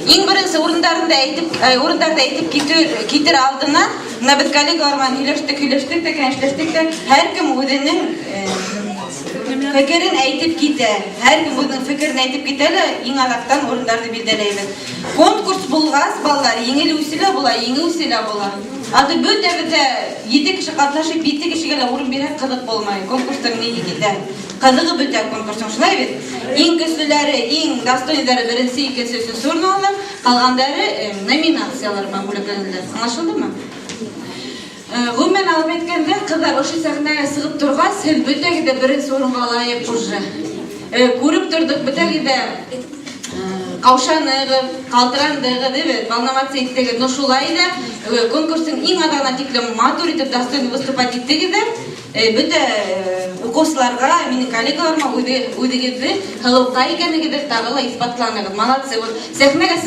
Иң беренсе урындарын да әйтеп, урындарҙы әйтеп китер алдынан, бына беҙ коллегалар менән һөйләштек, һөйләштек тә, кәңәшләштек тә, һәр кем үҙенең фекерен әйтеп китә. Һәр кем үҙенең фекерен әйтеп китә лә, иң аҙаҡтан урындарҙы билдәләйбеҙ. Конкурс булғас, балалар, еңелеүсе лә була, еңеүсе лә була. Аты бөтәбеҙ ҙә ете кеше ҡатнашып, ете кешегә лә урын бирһәк, ҡыҙыҡ булмай. Конкурстың ниһе китә? Ҡыҙығы бөтә конкурстың, шулай бит? Иң көслөләре, иң достойныйҙары беренсе, икенсе, өсөнсө урын алалар, ҡалғандары номинациялар менән бүләкләнәләр. Аңлашылдымы? Ғөмүмән алып әйткәндә, ҡыҙҙар, ошо сәхнәгә сығып торғас, һеҙ бөтәгеҙ ҙә беренсе урынға лайыҡ уже. Күреп торҙоҡ, бөтәгеҙ ҙә ҡаушанығыҙ, ҡалтырандығыҙ, эбет, волноваться иттегеҙ. Но шулай ҙа конкурстың иң аҙағына тиклем матур итеп, достойно выступать иттегеҙ ҙә, бөтә уҡыусыларға, минең коллегаларыма үҙегеҙҙе һылыуҡай икәнегеҙҙе тағы ла иҫбатланығыҙ. Молодцы. Вот сәхнәгә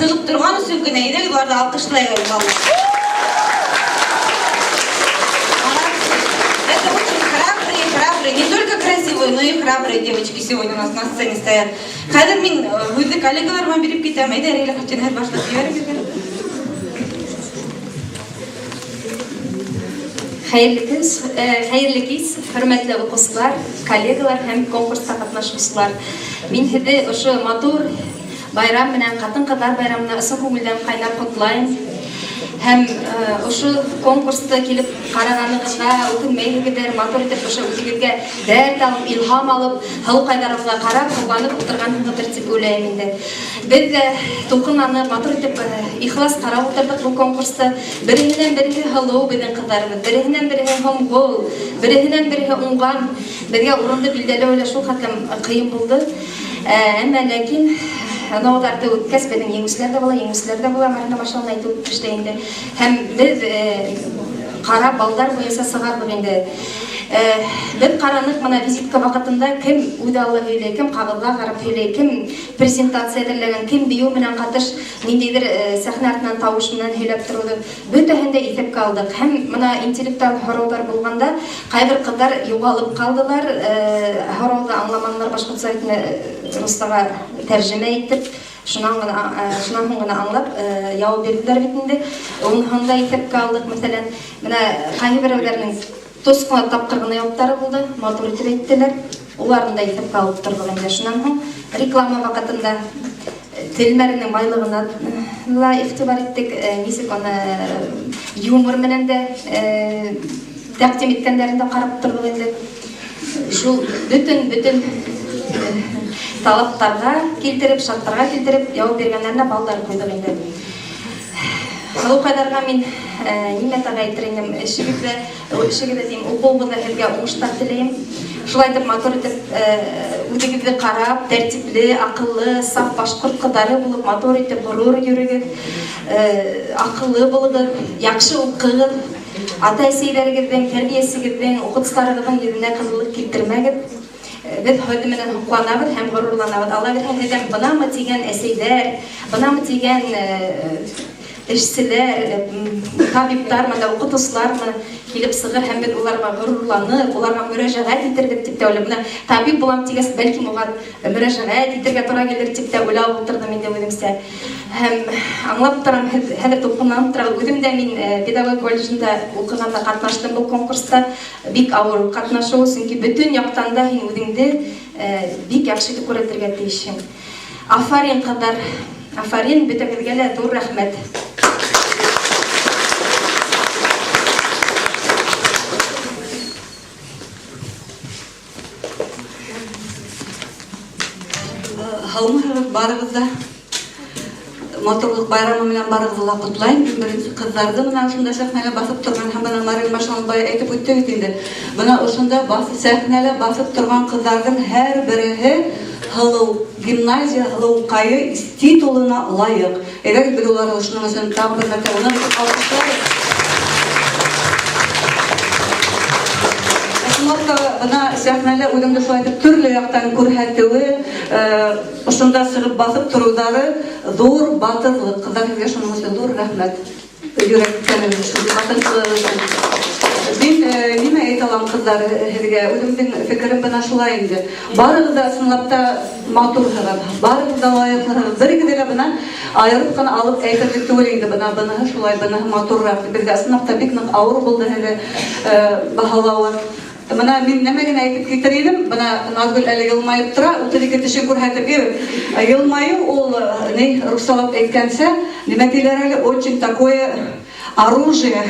сығып торған өсөн генә әйҙәгеҙ уларҙы алҡышлайыҡ әле, балалар. Молодцы. Это очень храбрые, храбрые, не только красивые, но и храбрые девочки сегодня у нас на сцене стоят. Хәҙер мин һүҙҙе коллегаларыма биреп китәм. Әйҙә, Рәйлә Хәтин, һеҙ башлап ебәрегеҙ әле. Хәйерле көн, хәйерле кис, хөрмәтле уҡыусылар, коллегалар һәм конкурста ҡатнашыусылар. Мин һеҙҙе ошо матур байрам менән, ҡатын-ҡыҙҙар байрамына ысын күңелдән ҡайнар ҡотлайым. Һәм ошо конкурсты килеп ҡарағанығыҙға үкенмәйһегеҙҙер, матур итеп ошо үҙегеҙгә дәрт алып, илһам алып, һылыуҡайҙарығыҙға ҡарап, һоҡланып ултырғанһығыҙҙыр тип уйлайым инде. Беҙ ҙә тулҡынланып, матур итеп, ихлас ҡарап ултырҙыҡ был конкурсты. Береһенән береһе һылыу беҙҙең ҡыҙҙарыбыҙ, береһенән береһе һомғол, береһенән береһе уңған. Беҙгә урынды билдәләү лә шул хәтлем ҡыйын булды. Әммә ләкин һынауҙарҙы үткәс, беҙҙең еңеүселәр ҙә була, еңеүселәр ҙә була, Марина Машаловна әйтеп үтте инде. Һәм беҙ ҡара балдар буйынса сығарҙыҡ инде. Беҙ ҡараныҡ бына визитка ваҡытында кем үҙ аллы һөйләй, кем ҡағыҙға ҡарап һөйләй, кем презентация әҙерләгән, кем бейеү менән ҡатыш ниндәйҙер сәхнә артынан тауыш менән һөйләп тороуҙы бөтәһен дә иҫәпкә алдыҡ. Һәм бына интеллектуаль һорауҙар булғанда ҡайбер ҡыҙҙар юғалып ҡалдылар, һорауҙы аңламанылар, башҡортса руслаға тәржемә итеп, шунан һуң ғына аңлап яуап бирҙеләр бит инде. Уныһын да иҫәпкә алдыҡ. Мәҫәлән, бына ҡайһы берәүҙәренең тос ҡына тапҡыр ғына яуаптары булды, матур итеп әйттеләр. Уларны да иҫәпкә алып торҙоҡ инде. Шунан һуң реклама ваҡытында телмәренең байлығына ла иғтибар иттек, нисек аны юмор менән дә тәҡдим иткәндәрен дә ҡарап торҙоҡ инде. Шул бөтөн талаптарға килтереп, шарттарға килтереп яуап биргәндәренә балдар ҡуйҙыҡ инде. Һылыуҡайҙарға мин нимә тағы әйтер инем, эшегеҙҙә тием, уҡыуығыҙҙа һеҙгә уңыштар теләйем. Шулай итеп матур итеп үҙегеҙҙе ҡарап, тәртипле, аҡыллы, саф башҡорт ҡыҙҙары булып, матур итеп ғорур йөрөгөҙ, аҡыллы булығыҙ, яҡшы уҡығыҙ, ата-әсәйҙәрегеҙҙең, тәрбиәсегеҙҙең, уҡытыусыларығыҙҙың йөҙөнә ҡыҙыллыҡ килтермәгеҙ. Беҙ һеҙ менән һоҡланабыҙ һәм ғорурланабыҙ. Алла бирһә, һеҙҙән бынамы тигән әсәйҙәр, бынамы тигән эшселәр, табиптармы да, уҡытыусылармы килеп сығыр һәм беҙ уларға ғорурланып, уларға мөрәжәғәт итербеҙ тип тә уйлайым. Бына табип булам тигәс, бәлкем уға мөрәжәғәт итергә тура килер тип тә уйлап ултырҙым инде үҙемсә. Һәм аңлап торам, һеҙ хәҙер тулҡынланып торағыҙ. Үҙем дә мин педагогика колледжында уҡығанда ҡатнаштым был конкурста. Бик ауыр ҡатнашыу, сөнки бөтөн яҡтан да һин үҙеңде бик яҡшы итеп күрһәтергә тейешһең. Афарин, ҡыҙҙар, афарин, бөтәгеҙгә лә ҙур рәхмәт. Һаумыһығыҙ барығыҙ ҙа. Матурлыҡ байрамы менән барығыҙҙы ла ҡотлайым. Иң беренсе ҡыҙҙарҙы бына ошонда сәхнәгә баҫып торған һәм бына Марина Машалова әйтеп үтте бит инде. Бына ошонда сәхнәлә баҫып торған ҡыҙҙарҙың һәр береһе һылыу гимназия һылыуҡайы титулына лайыҡ. Әйҙәгеҙ, беҙ уларҙы ошоноң өсөн тағы бер мәртәбә уның өсөн алҡышлайбыҙ. Ысынлап та, бына сәхнәлә үҙеңде шулай итеп төрлө яҡтан күрһәтеүе, ошонда сығып баҫып тороуҙары ҙур батырлыҡ. Ҡыҙҙар, һеҙгә шуның өсөн ҙур рәхмәт. Йөрәктән өсөн, батырлығығыҙ өсөн. Мин нимә әйтә алам, ҡыҙҙар? ҡыҙҙар, һеҙгә. Үҙемдең фекерем бына шулай инде. Барығыҙ да ысынлап та матурһығыҙ, барығыҙ да лайыҡлыһығыҙ. Берегеҙҙе лә бына айырып ҡына алып әйтерлек түгел инде, бына быныһы шулай, быныһы матурыраҡ. Беҙгә ысынлап та бик ныҡ ауыр булды һеҙҙе баһалауы. Бына мин нәмә генә әйтеп китер инем, бына Наҙгөл әле йылмайып тора, 32 тешен күрһәтеп йөрөй. Йылмайыу ул, ни, русалап әйткәнсә, нимә тиләр әле, очень такое оружие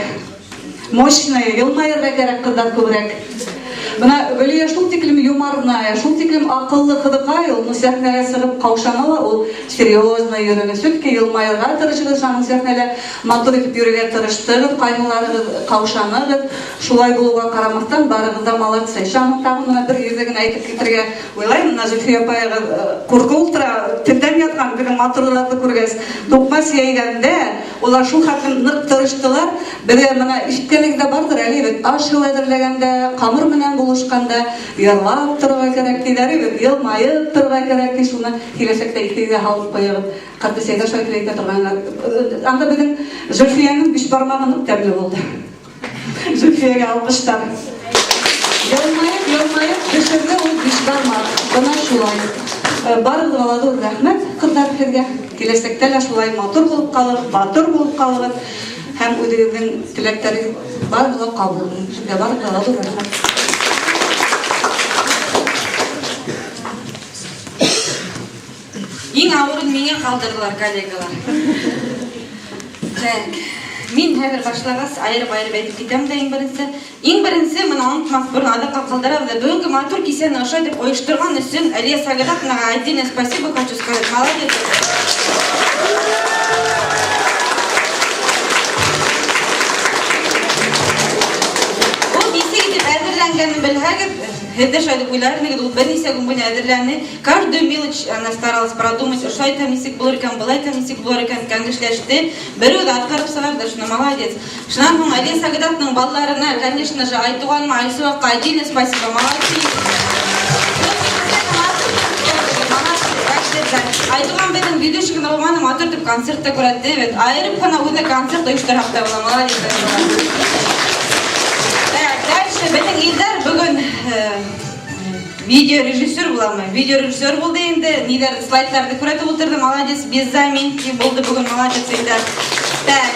мощное, йылмайырға кәрәк, ҡыҙҙар, күберәк. Бына Гөлиә шул тиклем юморная, шул тиклем аҡыллы ҡыҙыҡай ул, но сәхнәгә сығып ҡаушаны ла, ул серьезно йөрөнө. Все-таки йылмайырға тырышығыҙ, шуның сәхнәлә матур итеп йөрөргә тырыштығыҙ, ҡайһыларығыҙ ҡаушанығыҙ. Шулай булыуға ҡарамаҫтан, барығыҙ да молодцы. Шуның тағы бына бер йөҙлөгөн әйтеп китергә уйлайым. Бына Зөлфиә апайығыҙ ҡурҡып ултыра, телдән яҙған беҙҙең матурларҙы күргәс. Туҡмас йәйгәндә улар шул хәтлем ныҡ тырыштылар. Беҙгә бына ишеткәнегеҙ ҙә барҙыр әле бит, аш-һыу әҙерләгәндә, ҡамыр менән булышҡанда йырлап торорға кәрәк тиҙәр бит, йылмайып торорға кәрәк ти, шуны киләсәктә иҫегеҙгә һалып ҡуйығыҙ. Ҡартәсәйҙәр шулай тип әйтә торғайнылар. Анда беҙҙең Зөлфиәнең биш бармағы ныҡ тәмле булды. Зөлфиәгә алҡыштар. Йылмайып, йылмайып бешерҙе ул биш бармаҡ. Бына шулай. Барығыҙға ла ҙур рәхмәт, ҡыҙҙар, һеҙгә. Киләсәктә лә шулай матур булып ҡалығыҙ, батыр булып ҡалығыҙ һәм үҙегеҙҙең теләктәрегеҙ барыһы ла ҡабул булһын. Һеҙгә барығыҙға ла ҙур рәхмәт. Иң ауырын миңә ҡалдырҙылар коллегалар. Так, мин хәҙер башлағас айырып-айырып әйтеп китәм дә иң беренсе. Иң беренсе бына онотмаҫ борон аҙаҡҡа ҡалдырабыҙ ҙа. Бөгөнгө матур кисәне ошолай итеп ойошторған өсөн Әлиә Сәғиҙәтовнаға отдельное спасибо хочу сказать. Молодец. Ул нисек итеп әҙерләнгәнен белһәгеҙ, һеҙ ҙә шулай дип уйлар инегеҙ, ул бер нисә көн буйына әҙерләнде. Каждую мелочь она старалась продумать. Ошолай итһәм нисек булыр икән, былай итһәм нисек булыр икән, кәңәшләште. Бер үҙе атҡарып сығарҙы, шуны молодец. Шунан һуң Әлиә Сәғиҙәтовнаның балаларына, конечно же, Айтуғаныма, Айсыуаҡҡа отдельное спасибо. Молодцы. Айтуған беҙҙең ведущий ғына булманы, матур итеп концерт та күрһәтте бит. Айырып ҡына үҙе концерт ойошторһаҡ та була. Молодец, Айтуған. Так, дальше беҙҙең Илдар бөгөн видеорежиссер буламы? Видеорежиссер булды инде. Ниҙәр слайдларҙы күрһәтеп ултырҙы. Молодец, без заминки булды бөгөн. Молодец, Илдар. Так.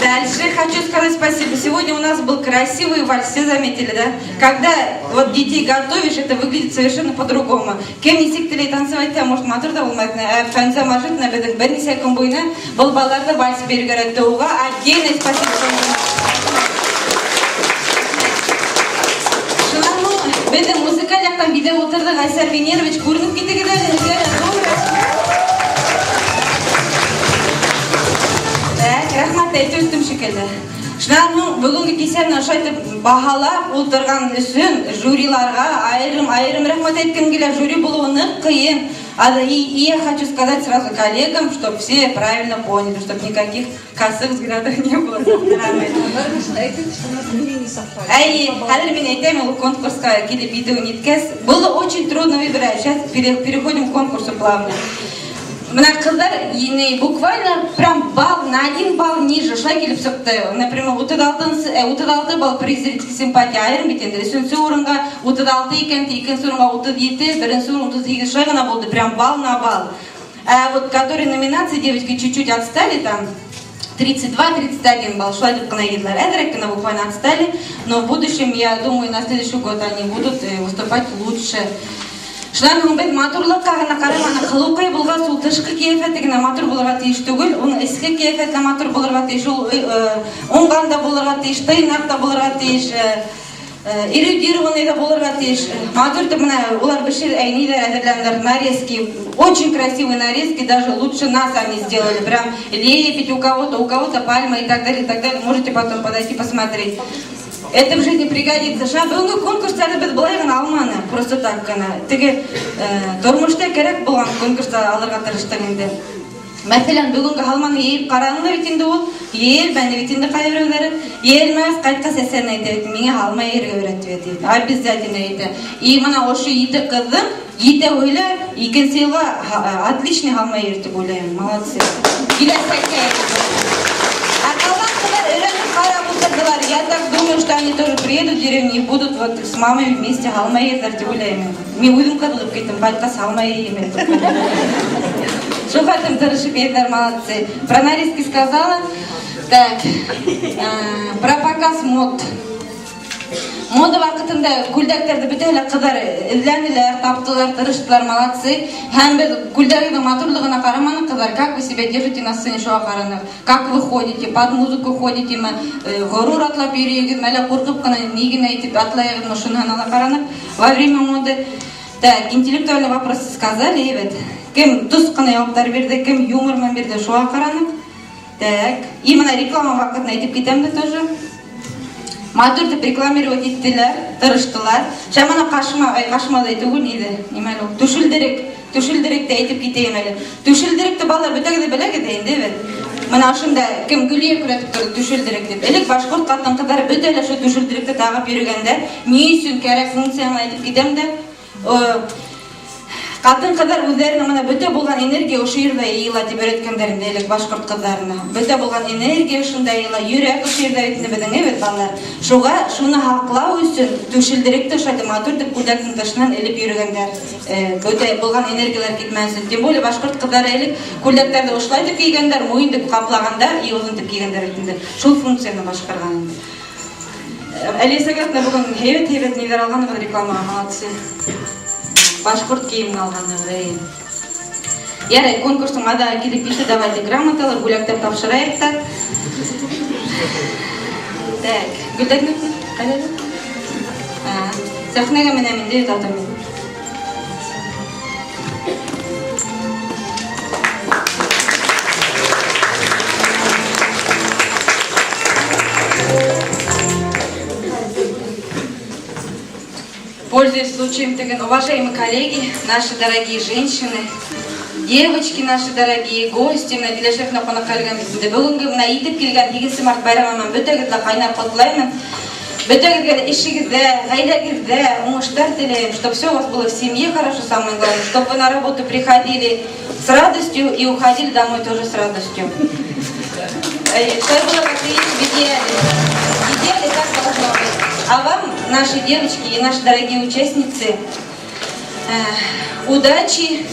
Дальше хочу сказать спасибо. Сегодня у нас был красивый вальс, все заметили, да? Когда вот детей готовишь, это выглядит совершенно по-другому. Кем нисек теләй танцевать, может, матур ҙа булмай. Фәнзә Мажитовна беҙҙең бер нисә көн буйына был балаларҙы вальс бирергә өйрәтте. Уға отдельное спасибо. Шунан һуң беҙҙең музыкаль яҡтан биҙәп ултырҙы Ғәйсәр Венерович, күренеп китегеҙ әле, һеҙгә лә ҙур рәхмәт. Так, рәхмәт әйтеп үттем шикелле. Шунан һуң бөгөнгө кисәне ошолай итеп баһалап ултырған өсөн жюриларға айырым-айырым рәхмәт әйткем килә. Жюри булыуы ныҡ ҡыйын. И я хочу сказать сразу коллегам, чтоб все правильно поняли, чтоб никаких косых взглядов не было со стороны. Әй, хәҙер мин әйтәм, ул конкурсҡа килеп етеү ниткәс, было очень трудно выбирать. Сейчас переходим к конкурсу плавно. Бына ҡыҙҙар буквально прям балл на один балл ниже шулай килеп сыҡты. Например, 36 балл при зрительской симпатии айырым бит инде. Өсөнсө урынға 36 икән, икенсе урынға 37, беренсе урын 38 шулай ғына булды. Прям балл на балл. А вот которые номинации девочки чуть-чуть отстали там, 32-31 балл, шулай тип ҡына килделәр. Әҙерәк кенә буквально отстали, но в будущем, я думаю, на следующий год они будут выступать лучше. Шунан һуң беҙ матурлыҡҡа ғына ҡараманыҡ. Һылыуҡай булғас, ул тышҡы ҡиәфәте генә матур булырға тейеш түгел, уның эске ҡиәфәте лә матур булырға тейеш, ул уңған да булырға тейеш, тыйнаҡ та булырға тейеш, эрудированный да булырға тейеш. Матур итеп бына улар бешер, әй, ниҙәр әҙерләнделәр, нарезки. Очень красивые нарезки, даже лучше нас они сделали. Прям лепить у кого-то пальма и так далее, и так далее. Можете потом подойти посмотреть. Это в жизни пригодится. Шуна бөгөнгө конкурстарҙы беҙ былай ғына алманыҡ, просто так ҡына. Теге тормошта кәрәк булған конкурстар алырға тырыштыҡ инде. Мәҫәлән, бөгөнгө һалманы йыйып ҡараны ла бит инде ул, йыйылманы бит инде ҡайһы берәүҙәре. Йыйылмаҫ, ҡайтҡас әсәһенә әйтә бит, миңә һалма йыйырға өйрәтте бит, тип. Обязательно әйтә. И бына ошо ете ҡыҙҙың етәүһе лә икенсе йылға отличный һалма йыйыр тип уйлайым. Молодцы. Киләсәккә. Ә ҡалған ҡыҙҙар өйрәнеп ҡарап ултырҙылар. Я так думаю, что они тоже приедут в деревню и будут вот с мамой вместе һалма йыйырҙар тип уйлайым. Мин үҙем ҡыҙығып киттем, ҡайтҡас һалма йыйым. Шул хәтлем тырышып йыйҙылар, молодцы. Про нарезки сказала. Так, про показ мод. Мода ваҡытында күлдәктәрҙе бөтәһе лә ҡыҙҙар эҙләнеләр, таптылар, тырыштылар, молодцы. Һәм беҙ күлдәгегеҙҙең матурлығына ҡараманыҡ, ҡыҙҙар, как вы себя держите на сцене, шуға ҡараныҡ. Как вы ходите, под музыку ходите мы, ғорур атлап йөрөйһөгөҙме, әллә ҡурҡып ҡына ни генә әйтеп атлайһығыҙмы, шуныһына ла ҡараныҡ во время моды. Так, интеллектуальный вопросы сказали, evet. Кем тоҫ ҡына яуаптар бирҙе, кем юмор менән бирҙе, шуға ҡараныҡ. Так, и мына реклама ваҡытын әйтеп китәм дә тоже. Матур итеп рекламировать иттеләр, тырыштылар. Шәм ана ҡашма, ай, ҡашмалай түгел, ниҙе, нимә әле ул? Түшелдерек, түшелдеректе әйтеп китәйем әле. Түшелдеректе балалар бөтәгеҙ ҙә беләгеҙ ҙә инде, бит. Мына ошонда кем Гөлиә күрһәтеп торҙо түшелдерек тип. Элек башҡорт ҡатын-ҡыҙҙары бөтә лә шул түшелдеректе тағып йөрөгәндә, ни өсөн кәрәк функцияны әйтеп китәм дә. Ҡатын-ҡыҙҙар үҙҙәренең мына бөтә булған энергия ошо ерҙә йыйыла тип өйрәткәндәр инде элек башҡорт ҡыҙҙарына. Бөтә булған энергия ошонда йыйыла, йөрәк ошо ерҙә бит инде беҙҙең, бит балалар. Шуға шуны һаҡлау өсөн түшелдеректе ошолай матур итеп күлдәктең тышынан элеп йөрөгәндәр. Бөтә булған энергиялар китмәһен өсөн. Тем более башҡорт ҡыҙҙары элек күлдәктәрҙе ошолай итеп кейгәндәр, муйын ҡаплағандар, и оҙон итеп кейгәндәр бит инде. Шул функцияны башҡарған инде. Әлиә Сәгәтовна бөгөн һәйбәт-һәйбәт ниҙәр алғанығыҙ рекламаға, молодцы. Башҡорт кейемен алғанығыҙ, әйе. Ярай, конкурстың аҙағы килеп етте, давайте грамоталар, бүләктәр тапшырайыҡ та. Так, Гөлдәрне ҡайҙа? Сәхнәгә менәм инде, оҙатам мин. Пользуясь случаем, Тыгын, уважаемые коллеги, наши дорогие женщины, девочки наши дорогие, гости, мына киләчәк ҡунаҡ килгән бөгөнгө мына етеп килгән 8 март байрамы менән бөтәгеҙҙе лә ҡайнар ҡотлаймын. Бөтәгеҙгә лә эшегеҙҙә, ғаиләгеҙҙә уңыштар теләйем, чтобы все у вас было в семье хорошо, самое главное, чтобы вы на работу приходили с радостью и уходили домой тоже с радостью. Чтобы было как и есть в идеале. В идеале так должно быть. А вам, наши девочки и наши дорогие участницы, удачи,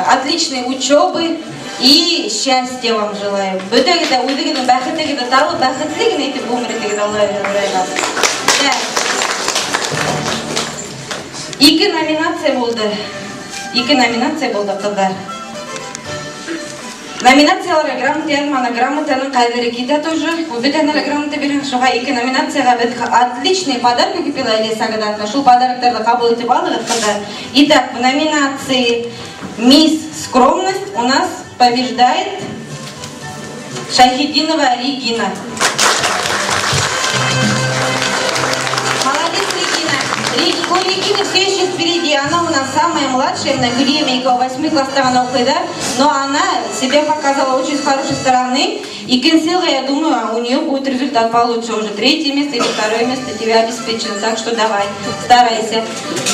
отличной учебы и счастья вам желаю. Бөтәгеҙ ҙә үҙегеҙҙең бәхетегеҙҙе табып, бәхетле генә итеп ғүмер итегеҙ, Алла юрайға. Ике номинация булды. Ике номинация булды, ҡыҙҙар. Номинацияларға грамота яҙманы, грамотаның ҡәҙере китә тоже. Ул бөтәһенә лә грамота бирһәң, шуға ике номинацияға беҙ отличный подарок купила Әлиә Сәғәҙәтовна. Шул подароктарҙы ҡабул итеп алығыҙ, ҡыҙҙар. Итак, в номинации «Мисс Скромность» у нас побеждает Шахидинова Регина. Молодец, Регина. У Регины все еще впереди. Она у нас самая младшая, на Гулемейкова, 8 класста она уходит, но она себя показала очень с хорошей стороны. И Кенсела, я думаю, у нее будет результат получше уже. 3-е место или 2-е место тебе обеспечено. Так что давай, старайся.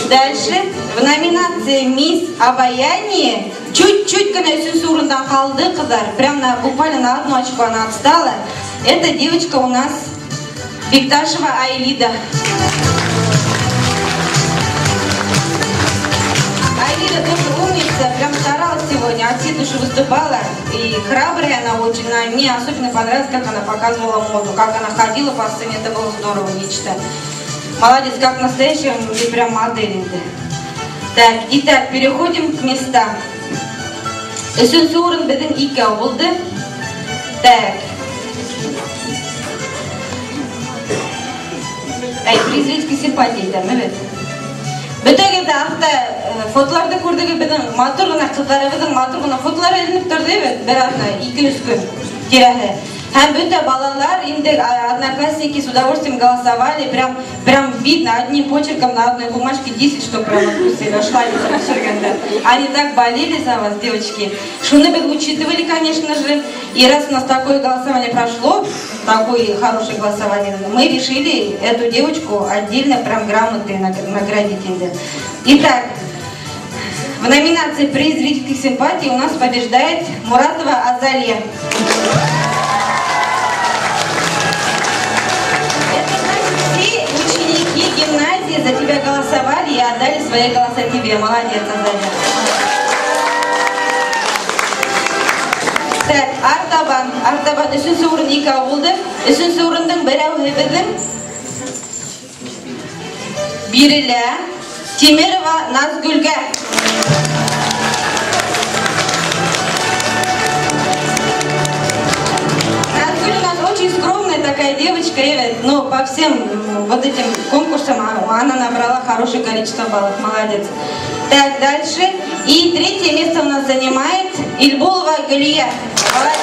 Дальше. В номинации «Мисс Обаяние» чуть-чуть кенә өсөнсө урындан ҡалды ҡыҙҙар. Прям буквально на одну очко она отстала. Эта девочка у нас Бекташева Айлида. Айлида тоже умница, прям старалась сегодня, от всей души выступала. И храбрая она очень. Мне особенно понравилось, как она показывала моду, как она ходила по сцене, это было здорово, нечто. Молодец, как настоящая, ты прям модель. Так, итак, переходим к местам. Өсөнсө урын беҙҙең икәү булды. Так. Ай, приз зрительской симпатии әйтәм, evet. Бөтәгеҙ ҙә аҫта фотоларҙы күрҙегеҙ, беҙҙең матур ғына ҡыҙҙарыбыҙҙың матур ғына фотолары эленеп торҙо, evet, бер аҙна, ике-өс көн тирәһе. Һәм бөтә балалар инде, одноклассники с удовольствием голосовали, прям видно, одним почерком на одной бумажке 10 штук прям отпустили, шла Они так болели за вас, девочки. Шуны беҙ учитывали, конечно же. И раз у нас такое голосование прошло, такое хорошее голосование, мы решили эту девочку отдельно прям грамотой наградить инде. Итак, в номинации «Приз зрительских симпатий» у нас побеждает Муратова Азалия. за тебя голосовали и отдали свои голоса тебе. Молодец, Азалия. Так, артабан, артабан, өсөнсө урын икәү булды. Өсөнсө урындың берәүһе беҙҙең бирелә Тимирова Назгүлгә. Назгуль у нас очень скромная такая девочка, Эвет, но по всем вот этим конкурсам она набрала хорошее количество баллов. Молодец. Так, дальше. И третье место у нас занимает Ильбулова Галия. Молодец.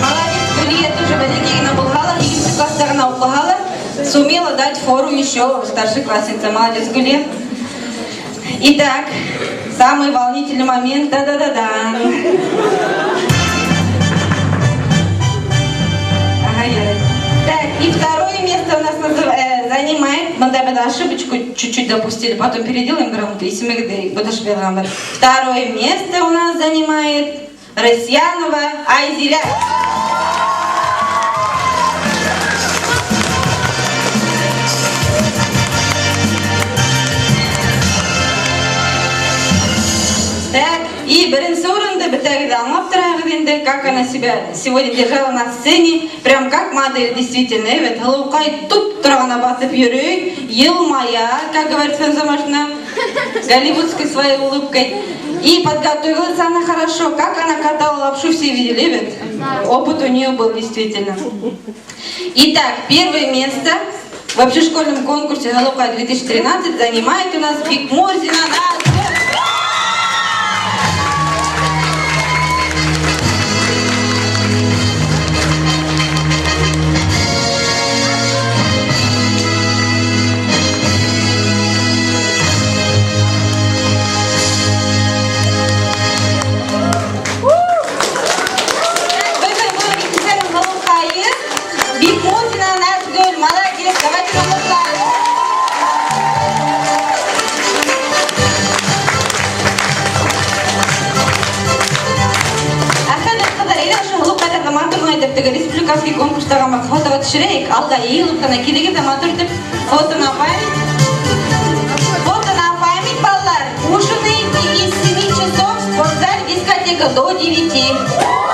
Молодец, Галия тоже бәләкәй генә булһа ла, икенсе класста ғына уҡыһа ла, сумела дать фору еще старшекласснице. Молодец, Гулия. Итак, самый волнительный момент. Да-да-да-да. Ага, ярай. Так, и второе место у нас занимает. Бында беҙ ошибочку чуть-чуть допустили, потом переделаем грамоту. Исемегеҙҙе бөтәшеп яҙғандар. Второе место у нас занимает Рысьянова Айзиля. Так, и беренсе урынды бөтәгеҙ ҙә аңлап тораһығыҙ инде, как она себя сегодня держала на сцене, прям как модель, действительно, эвет, һылыуҡай туп-тура ғына баҫып йөрөй, йылмая, как говорит Фенза Машина, голливудской своей улыбкой. И подготовилась она хорошо, как она катала лапшу, все видели, эвет? Опыт у нее был действительно. Итак, первое место в общешкольном конкурсе «Һылыуҡай 2013» занимает у нас Бикмурзина Назгуль. Бикмурзина Назгуль, молодец, давайте поздравим. Республиканский конкурстағы фотоға төшөрәйек, алда йыйылып ҡына килегеҙ ҙә матур итеп фото на память. Фото на память, балалар. Ужинаете из 7 часов в спортзале дискотека до 9.